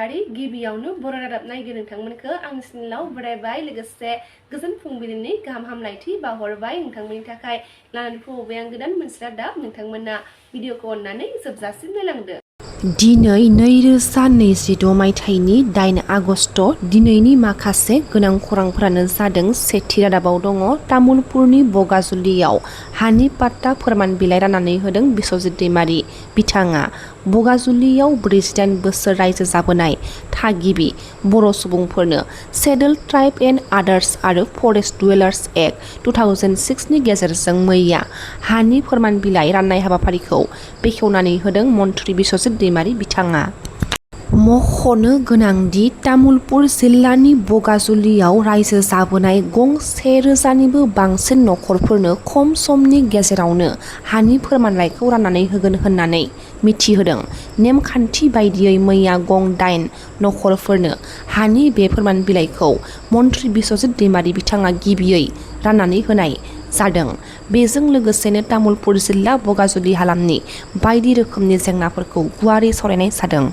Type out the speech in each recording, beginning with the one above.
बसुमतारी गिबियावनो बर' रादाब नायगिर नोंथांमोनखौ आंनि चेनेलाव बरायबाय लोगोसे गोजोन फुंबिलिनि गाहाम हामलायथि बावहरबाय नोंथांमोननि थाखाय लानानै फैबाय आं गोदान मोनसे रादाब नोंथांमोना भिडिअखौ अननानै जोबजासिम नायलांदो। दिनै 2026 मायथाइनि 8 आगस्ट दिनैनि माखासे गोनां खौरांफोरानो जादों। सेथि रादाबाव दङ तामुलपुरनि बगाजुलियाव हानि पाट्टा फोरमान बिलाइ राननानै होदों बिस्वजित दैमारि। बिथाङा बगाजुलियाव 48 बोसोर रायजो जाबोनाय थागिबि बर' सुबुंफोरनो सेडुल ट्राइब एन्ड आदार्स आरो फरेस्ट डुवेलार्स एक्ट 2006 नि गेजेरजों मैया हानि फोरमान बिलाइ राननाय हाबाफारिखौ बेखेवनानै होदों मन्थ्रि बिस्वजित दैमारि। बिथाङा मख'नो गोनांदि तामुलपुर जिल्लानि बगाजुलियाव रायजो जाबोनाय गं 1000निबो बांसिन नखरफोरनो खम समनि गेजेरावनो हानि फोरमानलाइखौ राननानै होगोन होननानै मिथिहोदों। नेमखान्थि बायदियै मैया गं 8 नखरफोरनो हानि बे फोरमान बिलाइखौ मन्थ्रि बिस्वजित दैमारि बिथाङा गिबियै राननानै होनाय जादों। बेजों लोगोसेनो तामुलपुर जिल्ला बगाजुलि हालामनि बायदि रोखोमनि जेंनाफोरखौ गुवारै सावरायनाय जादों।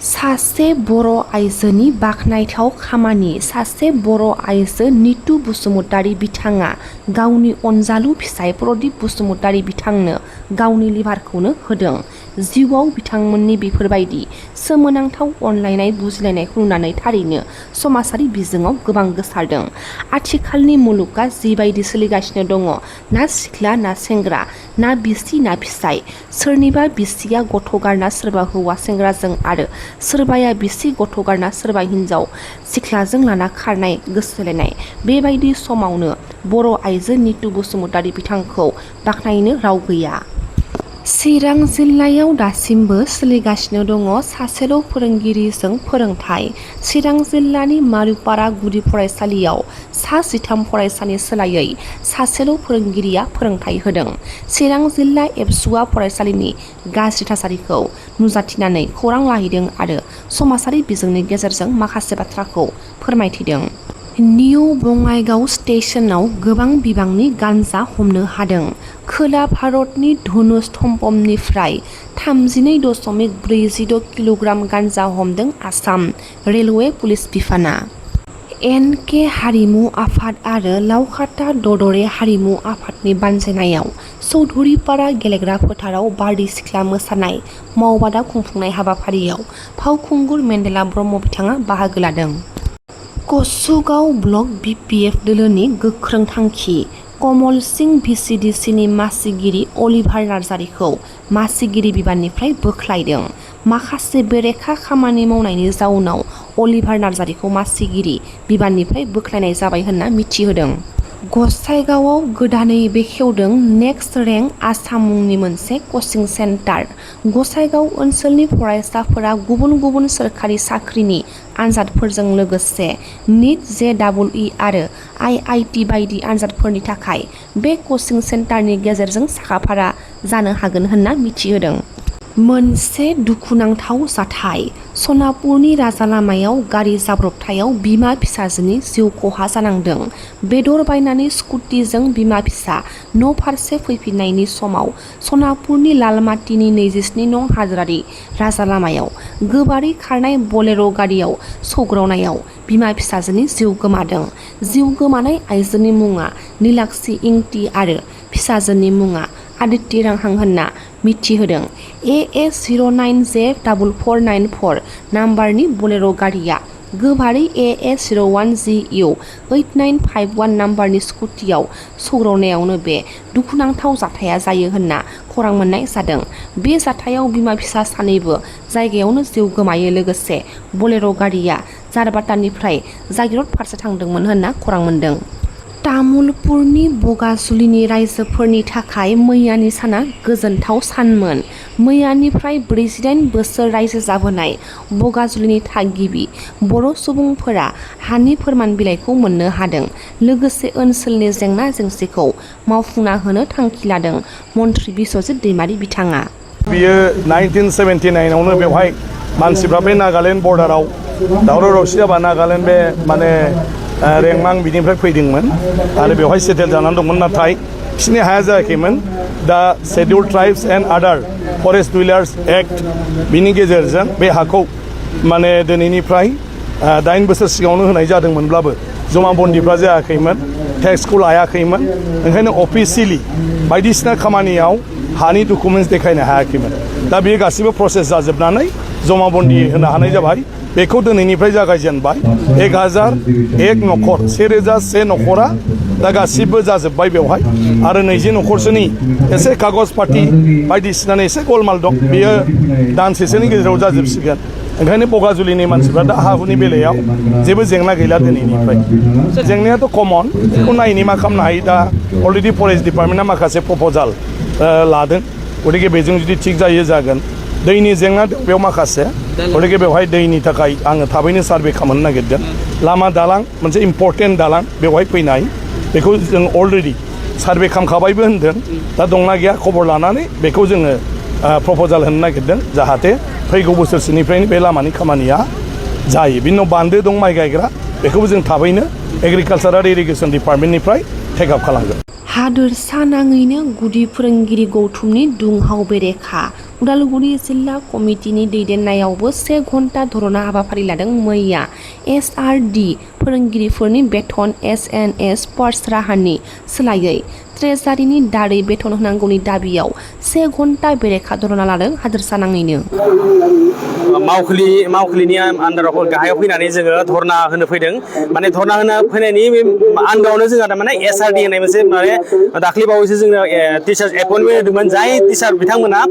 सासे बर' आइजोनि बाखनायथाव खामानि सासे बर' आइजो नितु बसुमतारी बिथाङा गावनि अनजालु फिसाय प्रदीप बसुमतारी बिथांनो गावनि लिभारखौनो होदों। जिउआव बिथांमोननि बेफोरबायदि सोमोनांथाव अनलायनाय बुजिलायनायखौ नुनानै थारैनो समाजारि बिजोङाव गोबां गोसारदों। आथिखालनि मुलुगा जिबायदि सोलिगासिनो दङ, ना सिख्ला ना सेंग्रा, ना बिसि ना फिसाय, सोरनिबा बिसिया गथ' गारना सोरबा हौवा सेंग्राजों आरो सोरबाया बिसि गथ' गारना सोरबा हिनजाव सिख्लाजों लाना खारनाय गोसोलायनाय, बेबायदि समावनो बर' आइजो नितु बसुमतारी बिथांखौ बाख्नायनो राव गैया। चिरां जिल्लायाव दासिमबो सोलिगासिनो दङ सासेल' फोरोंगिरिजों फोरोंथाय। चिरां जिल्लानि मारुपारा गुदि फरायसालियाव सा 13 फरायसानि सोलायै सासेल' फोरोंगिरिया फोरोंथाय होदों। चिरां जिल्ला एबसुआ फरायसालिनि गाज्रि थासारिखौ नुजाथिनानै खौरां लाहैदों आरो समाजारि बिजोंनि गेजेरजों माखासे बाथ्राखौ फोरमायथिदों। निउ बङाइगाव स्टेशनाव गोबां बिबांनि गान्जा हमनो हादों। खोला भारतनि धनुष थम्पमनिफ्राय 32.46 किल'ग्राम गान्जा हमदों आसाम रेलवे पुलिस बिफाना। एन.के. हारिमु आफाद आरो लावखाता ददरे हारिमु आफादनि बानजायनायाव चौधुरीपारा गेलेग्रा फोथाराव बारदै सिख्ला मोसानाय मावबादा खुंफुंनाय हाबाफारियाव फावखुंगुर मेन्देला ब्रह्म बिथाङा बाहागो लादों। कसुगाव ब्लक बि.पि.एफ दोलोनि गोख्रों थांखि कमल सिंह भि.सि.डि.सि नि मासिगिरि अलिभार नार्जारिखौ मासिगिरि बिबाननिफ्राय बोख्लायदों। माखासे बेरेखा खामानि मावनायनि जाउनाव अलिभार नार्जारिखौ मासिगिरि बिबाननिफ्राय बोख्लायनाय जाबाय होनना मिथिहोदों। गसाइगावआव गोदानै बेखेवदों नेक्स्ट रेंक आसाम मुंनि मोनसे कचिं सेन्टार। गसाइगाव ओनसोलनि फरायसाफोरा गुबुन गुबुन सोरखारि साख्रिनि आनजादफोरजों लोगोसे निट, जे.इ.इ आरो आइ.आइ.टि बायदि आनजादफोरनि थाखाय बे कचिं सेन्टारनि गेजेरजों साखाफारा जानो हागोन होनना मिथिहोदों। मोनसे दुखुनांथाव जाथाय सनापुरनि राजालामायाव गारि जाब्रबथायाव बिमा फिसाजोनि जिउ खहा जानांदों। बेदर बायनानै स्कुटिजों बिमा फिसा न' फारसे फैफिननायनि समाव सनापुरनि लालमाटिनि 27 नं हादोरारि राजालामायाव गोबारै खारनाय बलेर' गारियाव सौग्रावनायाव बिमा फिसाजोनि जिउ गोमादों। जिउ गोमानाय आइजोनि मुङा नीलाक्षी इंती आरो फिसाजोनि मुङा आदित्य रांहां होनना मिथिहोदों। AS09J4494 नाम्बारनि बलेर' गारिया गोबारै AS01GU 8951 नाम्बारनि स्कुटियाव सौग्रावनायावनो बे दुखुनांथाव जाथाया जायो होनना खौरां मोननाय जादों। बे जाथायाव बिमा फिसा सानैबो जायगायावनो जिउ गोमायो लोगोसे बलेर' गारिया जारबातानिफ्राय जागिरद फारसे थांदोंमोन होनना खौरां मोन्दों। तामुलपुरनि बगाजुलिनि रायजोफोरनि थाखाय मैयानि साना गोजोनथाव सानमोन। मैयानिफ्राय 48 बोसोर रायजो जाबोनाय बगाजुलिनि थागिबि बर' सुबुंफोरा हानि फोरमान बिलाइखौ मोननो हादों। लोगोसे ओनसोलनि जेंना जेंसिखौ मावफुंना होनो थांखि लादों मन्थ्रि बिस्वजित दैमारि बिथाङा। बियो 1979 आवनो बेवहाय मानसिफ्रा बे नागालेण्ड बर्डाराव दावराव दावसि जाबा नागालेण्ड बे माने रेंमां बिनिफ्राय फैदोंमोन आरो बेवहाय सेटेल जानानै दंमोन। नाथाय बिसोरनि हाया जायाखैमोन। दा शेड्युल ट्राइब्स एन्ड आदार फरेस्ट डुवेलार्स एक्ट बिनि गेजेरजों बे हाखौ माने दिनैनिफ्राय 8 बोसोर सिगाङावनो होनाय जादोंमोनब्लाबो जमा बन्दिफ्रा जायाखैमोन टेक्सखौ लायाखैमोन ओंखायनो अफिसियेलि बायदिसिना खामानियाव हानि डकुमेन्ट्स देखायनो हायाखैमोन दा बेयो गासिबो प्रसेस जाजोबनानै जमा बन्दी होनो हानाय जाबाय बेखौ दिनैनिफ्राय जागायजेनबाय 1001 न'खर 1001 न'खरा दा गासिबो जाजोब्बाय बेवहाय आरो 20 न'खरसोनि एसे कागज पाति बायदिसिनानि एसे गलमाल दं बेयो दानसेसोनि गेजेराव जाजोबसिगोन ओंखायनो बगाजुलिनि मानसिफ्रा दा हा हुनि बेलायाव जेबो जेंना गैला दिनैनिफ्राय जेंनायाथ' कमन बेखौ नायनि मा खालामनो हायो दा अलरेडि फरेस्ट डिपार्टमेन्टआ माखासे प्रप'जाल लादों गतिके बेजों जुदि थिग जायो जागोन दैनि जेंना बेयाव माखासे गतिके बेवहाय दैनि थाखाय आङो थाबैनो सार्भे खालामनो नागिरदों लामा दालां मोनसे इम्पर्टेन्ट दालां बेवहाय फैनाय बेखौ जों अलरेडि सार्भे खालामखाबायबो होनदों दा दंना गैया खबर लानानै बेखौ जोङो प्रप'जाल होनो नागिरदों जाहाथे फैगौ बोसोरसोनिफ्रायनो बे लामानि खामानिया जायो बिनि उनाव बान्दो दं माइ गायग्रा बेखौबो जों थाबैनो एग्रिकालचार आरो इरिगेसन डिपार्टमेन्टनिफ्राय टेक आप खालामगोन हादोरसा नाङैनो गुदि फोरोंगिरि गौथुमनि दुंहाव बेरेखा उदालगुरि जिल्ला कमिटिनि दैदेननायावबो 1 घन्टा धरना हाबाफारि लादों मैया SRD फोरोंगिरिफोरनि बेथन SNS पार्स राहानि सोलायै ट्रेजारिनि दारै बेथन होनांगौनि दाबियाव 1 घन्टा बेरेखा धरना लादों हादोरसा नाङैनो मावखुलिनि आन्दाराव गाहायाव फैनानै जोङो धरना होनो फैदों माने धरना होनो फैनायनि आन्दारावनो जोंहा माने SRD होननाय मोनसे माने दाख्लै बावैसो जोङो टिचार्स एपइन्टमेन्ट होदोंमोन जाय टिचार बिथांमोना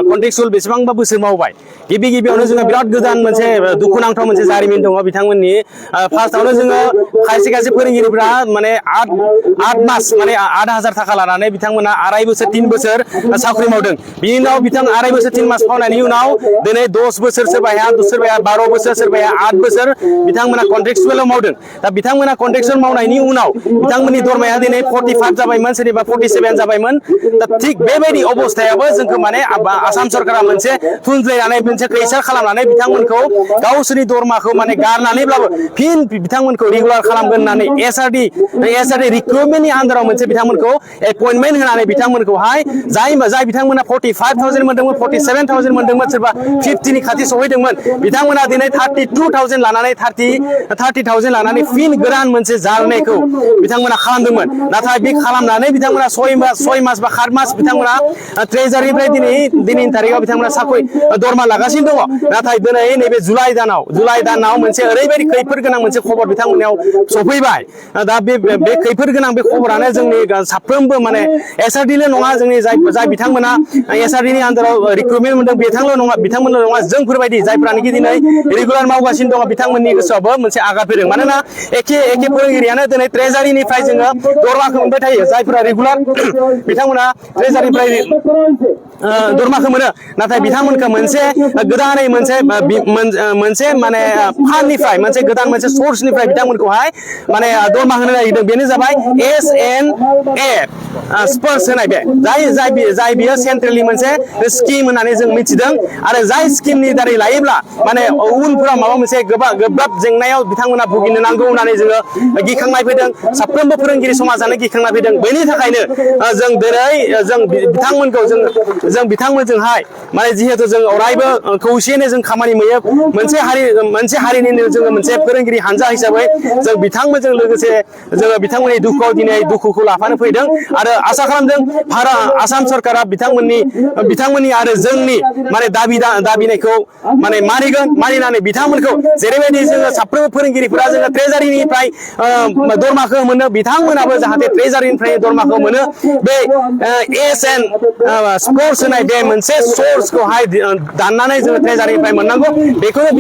कन्टेक्सुअल बेसेबांबा बोसोर मावबाय गिबियावनो जोङो बिराद गोदान मोनसे दुखुनांथाव मोनसे जारिमिन दङ बिथांमोननि फार्स्टआवनो जोङो खायसे फोरोंगिरिफ्रा माने 8 मास माने 8,000 थाखा लानानै बिथांमोना 2.5 बोसोर 3 बोसोर साख्रि मावदों बिनि उनाव बिथां 2.5 बोसोर 3 मास मावनायनि उनाव दिनै 10 बोसोर सोरबाया 12 बोसोर सोरबाया 8 बोसोर बिथांमोना कन्ट्रेक्चुएलाव मावदों दा बिथांमोना कन्ट्रेक्चुएल मावनायनि उनाव बिथांमोननि दरमाया दिनै 45 जाबायमोन सोरनिबा 47 जाबायमोन दा थिग बेबायदि अबस्थायाबो जोंखौ माने आसाम सरकारा मोनसे थुनज्लायनानै मोनसे प्रेसार खालामनानै बिथांमोनखौ गावसोरनि दरमाखौ माने गारनानैब्लाबो फिन बिथांमोनखौ रेगुलार खालामगोन होननानै SRD रिक्रुटमेन्टनि आन्दाराव मोनसे बिथांमोनखौ एपइन्टमेन्ट होनानै बिथांमोनखौहाय जाय बिथांमोना 45,000 मोनदोंमोन 47,000 मोनदोंमोन सोरबा 50नि खाथि सहैदोंमोन बिथांमोना दिनै 32,000 लानानै 30,000 लानानै फिन गोदान मोनसे जारनायखौ बिथांमोना खालामदोंमोन नाथाय बे खालामनानै बिथांमोना 6 मास बा 7 मास बिथांमोना ट्रेजारिनिफ्राय दिनैनि तारिखआव बिथांमोना साख्रि दरमा लागासिनो दङ नाथाय दिनै नैबे जुलाइ दानाव मोनसे ओरैबायदि खैफोद गोनां मोनसे खबर बिथांमोननियाव सफैबाय दा बे खैफोद गोनां बे खबरानो जोंनि साफ्रोमबो माने SRDल' नङा जोंनि जाय बिथांमोना SRDनि आन्दाराव रिक्रुटमेन्ट मोनदों बिथांमोनल' नङा जोंफोरबायदि जायफ्रानोखि दिनै रेगुलार मावगासिनो दङ बिथांमोननि गोसोआवबो मोनसे आघात फैदों मानोना एखे फोरोंगिरियानो दिनै ट्रेजारिनिफ्राय जोङो दरमाखौ मोनबाय थायो जायफोरा रेगुलार बिथांमोना ट्रेजारिनिफ्राय दरमाखौ मोनो नाथाय बिथांमोनखौ मोनसे गोदानै मोनसे माने फान्डनिफ्राय मोनसे गोदान मोनसे सर्सनिफ्राय बिथांमोनखौहाय माने दरमा होनो नागिरदों बेनो जाबाय SNA स्पर्स होनाय बे जाय बियो सेन्ट्रेलनि मोनसे स्किम होननानै जों मिथिदों आरो जाय स्किमनि दारै लायोब्ला माने उनफोराव माबा मोनसे गोब्राब जेंनायाव बिथांमोना भुगिनो नांगौ होननानै जोङो गिखांनाय फैदों साफ्रोमबो फोरोंगिरि समाजानो गिखांनाय फैदों बेनि थाखायनो जों दिनै जों बिथांमोनजोंहाय माने जिहेतु जों अरायबो खौसेयैनो जों खामानि मावो मोनसे हारिनिनो जोङो मोनसे फोरोंगिरि हानजा हिसाबै जों बिथांमोनजों लोगोसे जोङो बिथांमोननि दुखुआव दिनै दुखुखौ लाफानो फैदों आरो आसा खालामदों आसाम सरकारा बिथांमोननि आरो जोंनि माने दाबिनायखौ माने मानिनानै बिथांमोनखौ जेरैबायदि जोङो साफ्रोमबो फोरोंगिरिफोरा जोङो ट्रेजारिनिफ्राय दरमाखौ मोनो बिथांमोनाबो जाहाथे ट्रेजारिनिफ्राय दरमाखौ मोनो बे SN स्पर्स होनाय बे मोनसे सर्सखौहाय दाननानै जोङो ट्रेजारिनिफ्राय मोननांगौ बेखौनो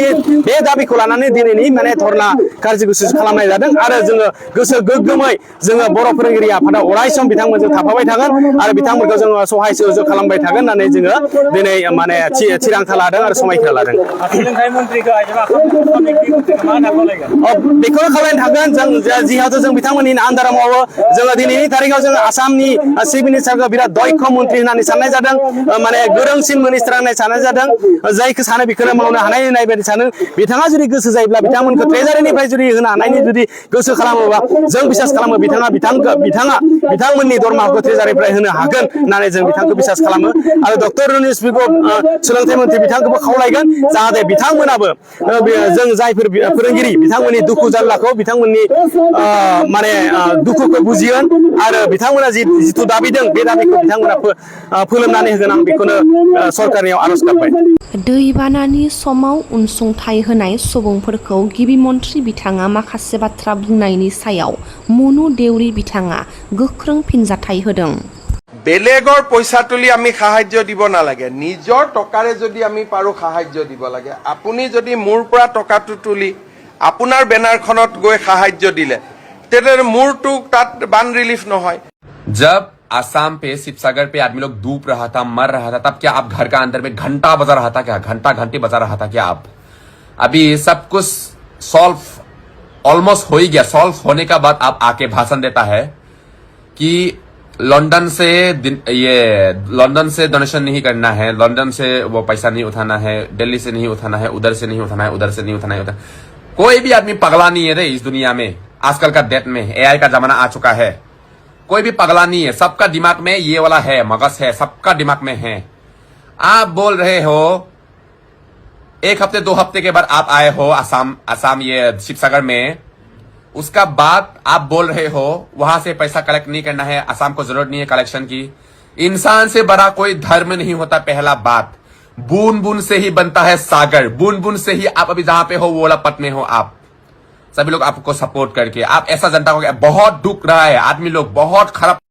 बे दाबिखौ लानानै दिनैनि माने धरना कार्यसुचि खालामनाय जादों आरो जोङो गोसो गोग्गोमै जोङो बर' फोरोंगिरि आफादा अरायसम बिथांमोनजों थाफाबाय थागोन आरो बिथांमोनखौ जोङो सहाय सहयोग खालामबाय थागोन होननानै जोङो दिनै माने थिरांथा लादों आरो समायखिरा लादों बेखौनो खावलायनो थागोन जों जिहेतु जों बिथांमोननि आन्दाराव मावो जोङो दिनैनि थारिखआव जोङो आसामनि चिफ मिनिस्टारखौ बिराद दक्ष मन्त्रि होननानै साननाय जादों माने गोरोंसिन मिनिस्टार होननाय साननाय जादों जायखौ सानो बेखौनो मावनो हानाय होननाय बायदि सानो बिथाङा जुदि गोसो जायोब्ला बिथांमोनखौ ट्रेजारिनिफ्राय जुदि होनो हानायनि जुदि गोसो खालामोबा जों बिसास खालामो बिथांमोननि दरमाखौ ट्रेजारिनिफ्राय होनो हागोन होननानै जों बिथांखौ बिसास खालामो आरो डक्टर रुनिस सोलोंथाइ मन्त्रि बिथांखौबो खावलायगोन जाहाथे बिथांमोनाबो जों जायफोर फोरोंगिरि बिथांमोननि दुखु जारलाखौ बिथांमोननि माने दुखुखौ बुजिगोन आरो बिथांमोना जिथु दाबि दं बे दाबिखौ बिथांमोना फोलोमनानै होगोन आं बेखौनो सरकारनियाव आरज गाबबाय। दैबानानि समाव अनसुंथाइ होनाय सुबुंफोरखौ गिबि मन्थ्रि बिथाङा माखासे बाथ्रा बुंनायनि सायाव मनु देउरि बिथाङा गोख्रों फिनजाथाइ होदों। बेलेগৰ পইচা তুলি আমি সাহায্য দিব নালাগে, নিজৰ টকাৰে যদি আমি পাৰো সাহায্য দিব লাগে। আপুনি যদি মোৰ পৰা টকাটো তুলি আপোনাৰ বেনাৰখনত গৈ সাহায্য দিলে তেতিয়াহ'লে মোৰটো তাত বান ৰিলিফ নহয়। जब आसाम पे शिवसागर पे आदमी लोग डूब रहा था, मर रहा था, तब क्या आप घर का अंदर में घंटा बजा रहा था क्या? घंटा घंटे बजा रहा था क्या आप? अभी सब कुछ सॉल्व ऑलमोस्ट हो ही गया। सॉल्व होने का बाद आप आके भाषण देता है कि लंदन से डोनेशन नहीं करना है, लंदन से वो पैसा नहीं उठाना है, दिल्ली से नहीं उठाना है, उधर से नहीं उठाना है, उधर से नहीं उठाना है। कोई भी आदमी पगला नहीं है रे इस दुनिया में। आजकल का डेट में एआई का जमाना आ चुका है, कोई भी पगला नहीं है। सबका दिमाग में ये वाला है, मगज है, सबका दिमाग में है। आप बोल रहे हो 1 हफ्ते 2 हफ्ते के बाद आप आए हो आसाम ये शिवसागर में, उसका बाद आप बोल रहे हो वहां से पैसा कलेक्ट नहीं करना है, आसाम को जरूरत नहीं है कलेक्शन की। इंसान से बड़ा कोई धर्म नहीं होता। पहला बात, बूंद बूंद से ही बनता है सागर, बूंद बूंद से ही आप अभी जहां पे हो वो वाला पद में हो। आप सभी लोग आपको सपोर्ट करके आप ऐसा जनता को बहुत दुख रहा है, आदमी लोग बहुत खराब